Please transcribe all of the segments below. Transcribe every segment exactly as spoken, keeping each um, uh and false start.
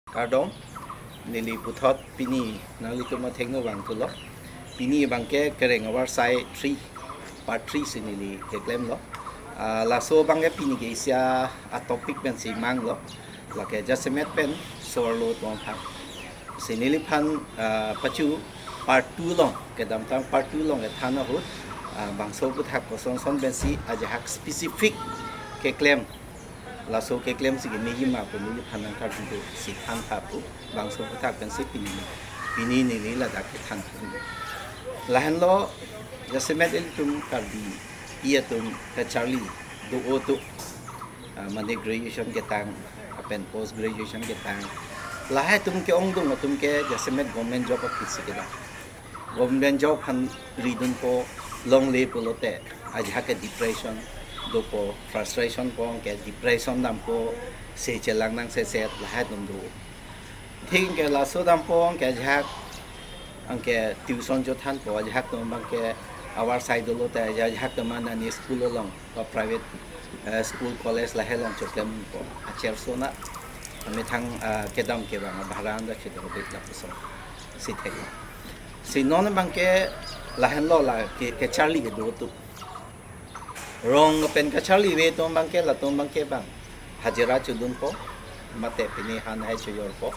Kardom, neli puthot pini nanglitum athengno vangthulo. Pini abangke kereng avarsai three, part three si neli keklemlo. Ah, laso abangke pini ke isi atopic pensi manglo. Lake jasemet pen so-arlo atum aphan. Si neliphan, ah, pachu part two along, kedamtang part two along kethan ahut, ah, bangso aphuthak kosonson pensi ajahak specific keklem, laso keklem si kemeji ma pu neliphan nangkarjudo si than tha pu, bangso aphuthak pensi pini, pini neli ladak kethan tha. Lahenlo, jasemet ilitum Karbi atum kacharli do-o atum, ah, mane graduation ketang, lapen post graduation ketang, lahai atum ke-ongdung atum ke jasemet government job aphi si kedam. Government job aphan ridunpo, longle pulote ajahak ke depression dopo, frustration po, anke depression dampo, se chelang nangseset lahai atum do. Thik ke laso dampo, anke ajahak, anke tuition chothanpo, ajahak atum abangke avarsai dolote, ajahak atum an ani school along, pa private, eh, school, college lahai along choklempo. Acherso na, amethang, ah, kedam kevang, abhara anda chedor bet lapuson si thek. Si non abangke lahenlo, la ke, kacharli kedo atum. Rong pen kacharli ave atum abangke, latum abangke bang hajira chodunpo, mate pini han hai chojorpo,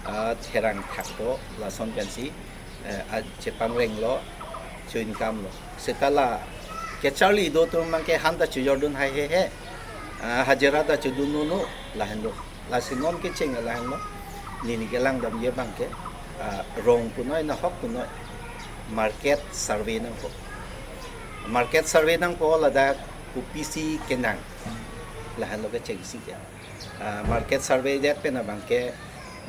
ah, therang thakpo, lason pensi, eh, ah, chepangrenglo, cho-income lo. Seta la kacharli do atum abangke han ta chojordun hai hehe, ah, hajira ta chodun nono, lahenlo. Lasi non kecheng lahenlo. Neli kelang damji abangke, ah, rong punoi, nahok punoi, market survey nangpo. Market survey nangpo, ladak kopisi kenang, lahenlo kechengsi ke. Ah, market survey det pen abangke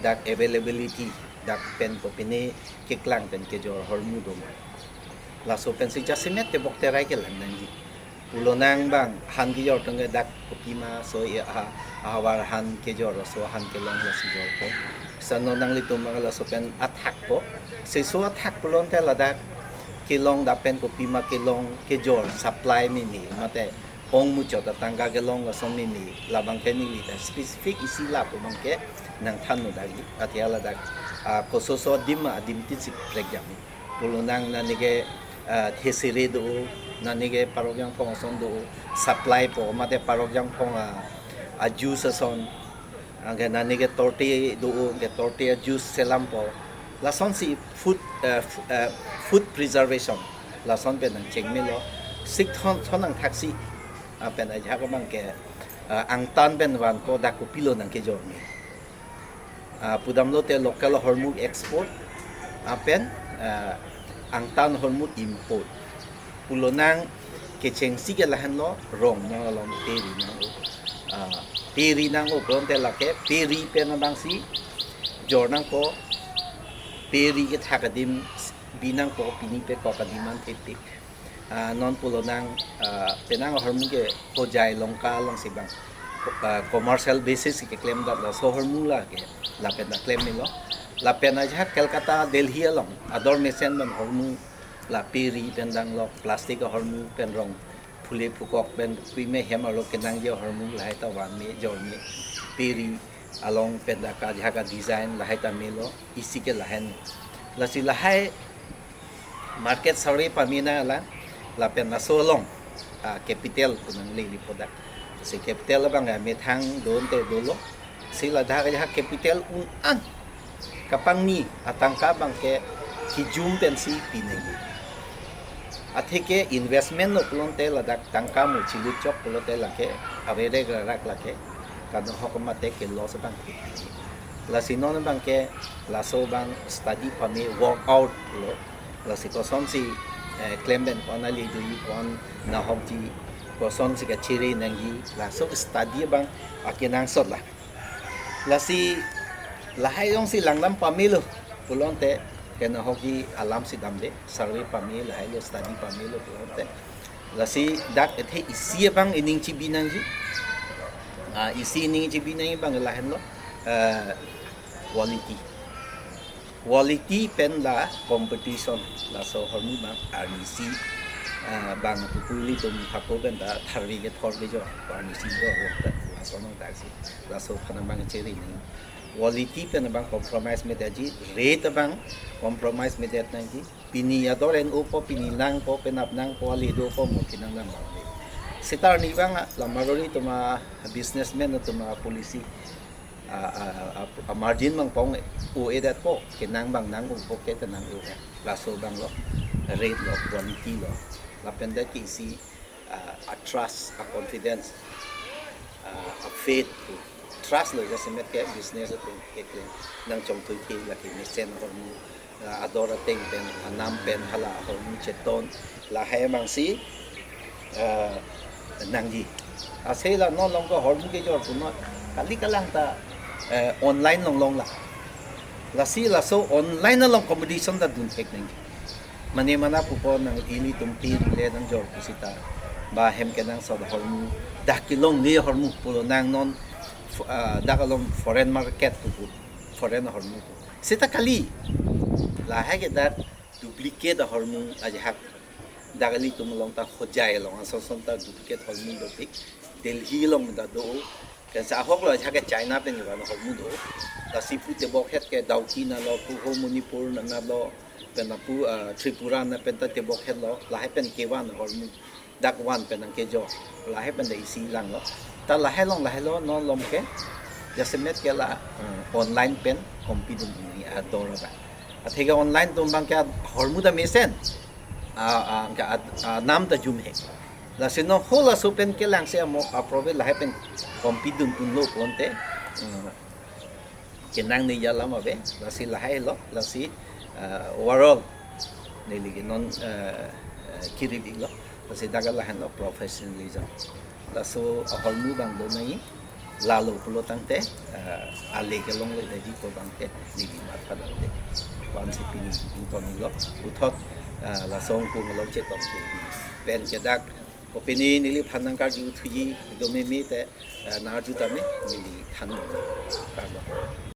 dak availability, dak pen kopine keklang pen kejor ahormu doma, laso pensi jasemet tebok terai kelang nangji. Pulonang bang han kejor atum ke dak kopima, so i a, ahavar han kejor, so han kelong lasi jorpo. Sano nanglitum bang laso pen athakpo. Seso athak pulote ladak kelong, dak pen kopima kelong, kejor, supply meme, mate ong muchot atangka kelong lason meme, labangke neli ta specific isi lapu abangke nangthan nodagi. Athe ladak, ah, kososo adim, adim tin si prekjam. Pulonang nani ke, ah, thesere do, nani ke parok jangphong ason do, supply po, mate parok jangphong a, a juice ason, anke nani ke torte do, anke torte a juice selampo. Lasonsi food, eh, f-, eh, food preservation, lason pen nangchengmelo. Sik thon, thon nangthaksi, ah, pen ajahak abangke, ah, angtan pen vanpo, dak kopilo nangkejorme. Ah, pudamlote local ahormu export, lapen, ah, angtan ahormu import. Pulonang kechengsi ke lahenlo, rong nang along pe ri nang-o. Ah, pe ri nang-o pulote lake pe ri pen abangsi jor nangpo, pe ri kethak adim bi nangpo, pini pekok adim an thepik. Ah, non pulonang, ah, penang ahormu ke Hojai, Lanka alongsi bang, ah, commercial basis si keklem dat laso ahormu lake, lapen ta klemlo. Lapen ajahak Kolkata, Delhi along ador mesen pen ahormu, la pe ri pen danglok, plastic ahormu pen rong phule phukok pen pime hem arlo kenangji ahormu lahai ta vanme, jorme, pe ri along pen ta ka ajahak a design lahai ta melo, isi ke lahen. Lasi lahai market survey pame nanglang, lapen laso along, ah, capital pu nanglele po dak. Si capital abang, ah, methang donte dolo. Si ladak ajahak capital un-an kapangni atangka abangke kijum pensi pinangji. Atheke investment lo pulote ladak tangka mo chiluchok pulote lake, averek rarak lake, kano ahok mate ke loss abangke. Lasi non abangke laso abang study pame, work out lo. Lasi kosonsi, eh, klem pen ko-an ale doji, ko-an nahokji, kosonsi kachere nangji, laso study abang akenangsot la. Lasi lahai jongsi langdam pamelo pulote, kenahokji alam si damde, survey pame, lahai lo study pamelo pulote. Lasi dak athe isi abang ining chibi nangji. Ah, isi ining chibi nangji abang lahenlo, eh, quality. Quality pen la competition, laso ahormu abang arnisi, ah, bang pupuli atum hako pen ta tharve kethor kejor, arnisi kejor, laso nangdaksi, laso aphan abang chere nang. Quality pen abang compromise medetji, rate abang compromise medet nangji. Pini ador en-opo, pini nangpo, penap nangpo, ale dopo mo kinang nang bang. Seta arni abang la Marwari atum a-businessman atum a-policy, a, a, a, a-margin abang pong o-edetpo, kinang abang nang-opo ke tenang o-e. Laso abang lo, rate lo, quality lo. Lapen dak ke isi, a, a-trust, a-confidence, a, a-faith pu. Trust lo jasemet ke business atum keklem nangchongthui ke lake mesen ahormu, a, ador ateng pen, anam pen, hala ahormu cheton, lahai abangsi, a, nangji. Ase la non along ke hormu kejor pu non kali kalang ta, eh, online along long la. Lasi laso online along competition ta dunthek nangji. Mane mana pupo nang ilitum piri le nangjor pusita. Ba hem kenangsot ahormu, dak kelongle ahormu pulo nang non, fo-, ah, dak along foreign market pupu, foreign ahormu pu. Seta kali, lahai ke dak duplicate ahormu ajahak. Dak ilitum along ta Hojai along ason ason ta duplicate ahormu dopik. Delhi along ta do. Kan sa ahok lo ajahak ke China pen ivan ahormu do. Lasi pu tebokhet ke Dawki na lo, pu ho Manipur na, na lo, pen pu, ah, Tripura na pen ta tebokhet lo, lahai pen kevan ahormu. Dak van pen nangkejor, lahai pen dak isi lang lo. Ta lahai along lahai lo, non along ke jasemet ke la, eh, online pen compete dunji ador abang. Atheke online atum abang ke ahormu ta mesen, a, a, ke ad-, anam ta jumhek. Lasi non ho laso pen kelangse amo a-profit lahai pen compete dunpon lo pu ante, eh, kenangne alam ave, lasi lahai lo, lasi, ah, overall neli ke non, ah, ah, kiri-ik lo, lasi dak lahen lo professionalism. Laso ahormu abang do nai, lalo pulo tangte, ah, ale kelongle daji pu abang ke neli matha tangte. Vansi pini ington lo, puthot, ah, laso angkung lo chetok pen ke dak, o pini neliphan nangkarju thuji do meme te, ah, nangkarju tame neli than lo. Kardom.